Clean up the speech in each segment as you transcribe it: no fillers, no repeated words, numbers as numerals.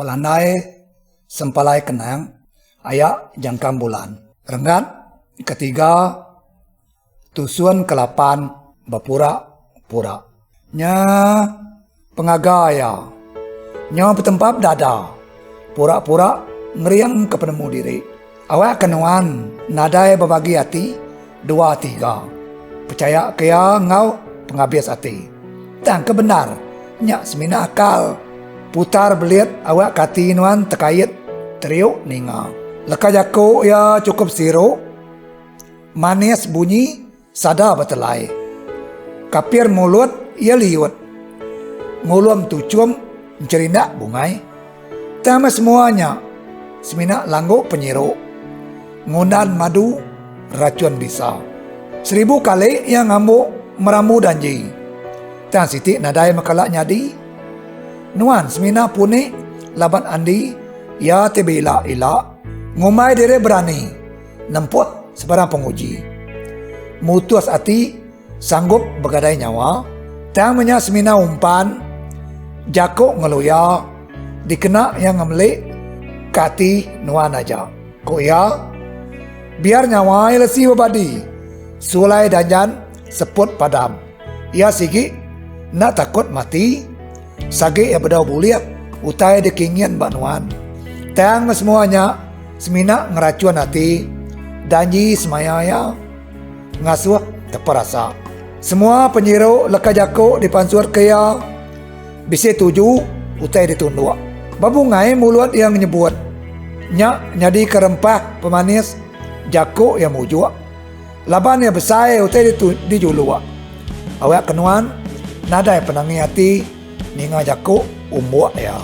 Pelandai Sempalai Kenang Aya Jangkam Bulan. Renggat ketiga tusun kelapan bepura pura. Nya pengaga iya. Nya betempap dada pura pura ngering ke penemu diri. Awak ke nuan nadai bebagi ati dua tiga. Pechaya ke iya enggau pengabis ati. Tang ke bendar nya semina akal. Putar belit awak ke ati nuan tekait teriuk ninga. Leka jaku iya chukup siru, manis bunyi sada betelai. Kapir mulut iya liut. Ngulum tuchum encherindak bungai. Tang meh semua nya semina langgu penyiru ngundan madu rachun bisa. Seribu kali iya ngambu merambu danji tang siti nadai mekala nyadi. Nuan semina puni laban andi iya ti beila ila ngumbai diri berani nempuh sebarang penguji. Mutus ati. Sanggup begadai nyawa, tang menya semina umpan jaku ngeluya dikena iya ngemeli ke ati nuan aja. Ku iya, biar nyawa iya lesi bebadi, sulai danjan seput padam. Iya sigi enda takut mati, sagi iya bedau bulih utai dikingin ba nuan. Tang meh semua nya semina ngerachun ati danji semaya iya. Ngasuh teperasa. Semua penyiru leka jaku dipansutka iya bisi tuju utai ditunduk. Bebungai mulut iya nyebut nya nyadika rempah pemanis jaku iya mujuk laban iya besai utai dijuluk. Awak ke nuan nadai penangi ati ninga jaku umbuk iya.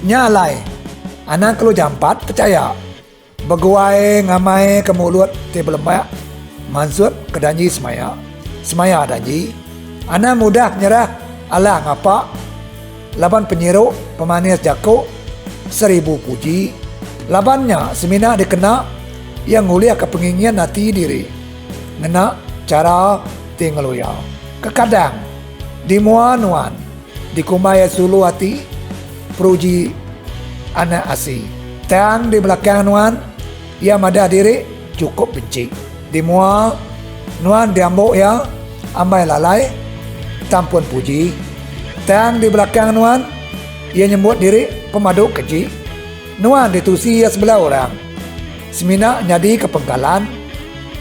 Nya alai anang kelu jampat pechaya. Beguai ngamai ke mulut ti belemak mansut ke danji semaya. Semaya danji. Anang mudah nyerah alah ngapa laban penyiru pemanis jaku seribu puji. Laban nya semina dikena iya ngulihka pengingin ati diri ngena chara ti ngeluya. Kekadang di mua nuan dikumbai iya sulu ati peruji anak asi. Tang di belakang nuan iya madah diri chukup benci. Di mua nuan diambu iya ambai lalai tampun puji. Tang di belakang nuan iya nyebut diri pemadu keji. Nuan ditusi iya sebelah orang semina nyadika pengkalan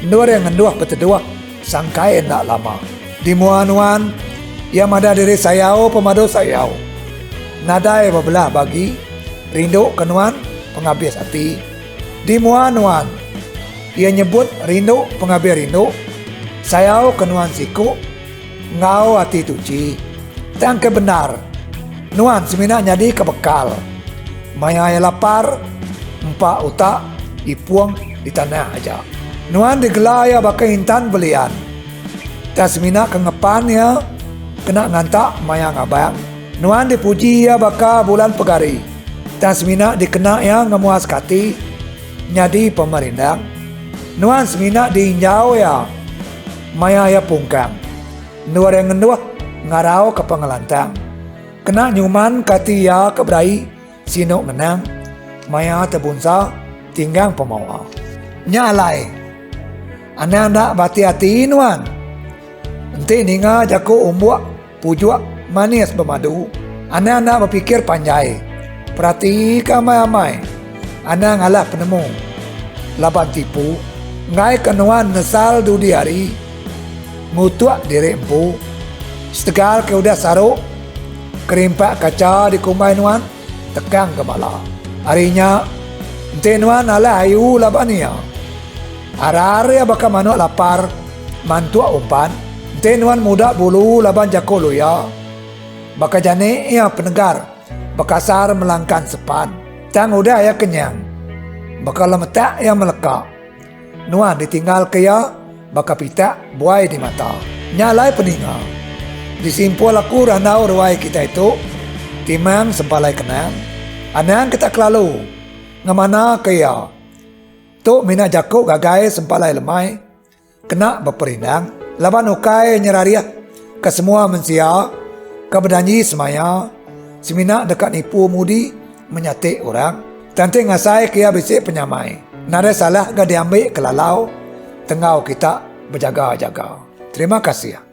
endur iya ngenduh beteduh. Sangkai enda lama. Di mua nuan, iya madah diri sayau pemadu sayau. Nadai bebelah bagi, rindu ke nuan pengabis ati. Di mua nuan, iya nyebut rindu pengabis rindu, sayau ke nuan siku enggau ati tuchi. Tang ke bendar, nuan semina nyadika bekal. Maya iya lapar, empa utak ipung di tanah aja. Nuan digela iya baka intan belian. Tang semina ke ngepan iya kena nganta maya ngabang. Nuan dipuji iya baka bulan pegari. Tang semina dikena iya ngemuaska ati nyadi pemerindang. Nuan semina diinjau iya maya iya pungkang. Endur iya ngenduh ngarauka pengelantang. Kena nyuman ke ati iya ke beraie sinu ngenang maya tebunsa tinggang pemawa. Nya alai, anang enda bati ati nuan enti ninga jaku umbuk pujuk manis bemadu. Anang enda bepikir panjai, peratika amai-amai anang alah penemu laban tipu enggai ke nuan nesal dudi hari. Ngutuk diri empu. Setegal ke udah saru kerimpak kacha dikumbai nuan tekang ke bala. Ari nya, enti nuan alah ayu laban iya. Arar iya baka manuk lapar mantuk umpan. Enti nuan muda bulu laban jaku luya. Baka jani iya penegar bekasar melangkan sepan. Tang udah iya kenyang. Baka lemetak iya meleka. Nuan ditinggalka iya baka pitak buai di mata. Nya alai peninga. Disimpul aku randau ruai kitai tu, timang sempalai kenang. Anang kita kelalu ngemanaka iya. Tu mina jaku gagai sempalai lemai kena beperindang laban ukai nyerarih ke semua mensia ke bedanji semaya semina deka nipu mudi. menyati orang. Tang enti ngasai ke iya bisi penyamai, nadai salah ga diambi ke lalau tenggau kita bejaga-jaga. Terima kasih.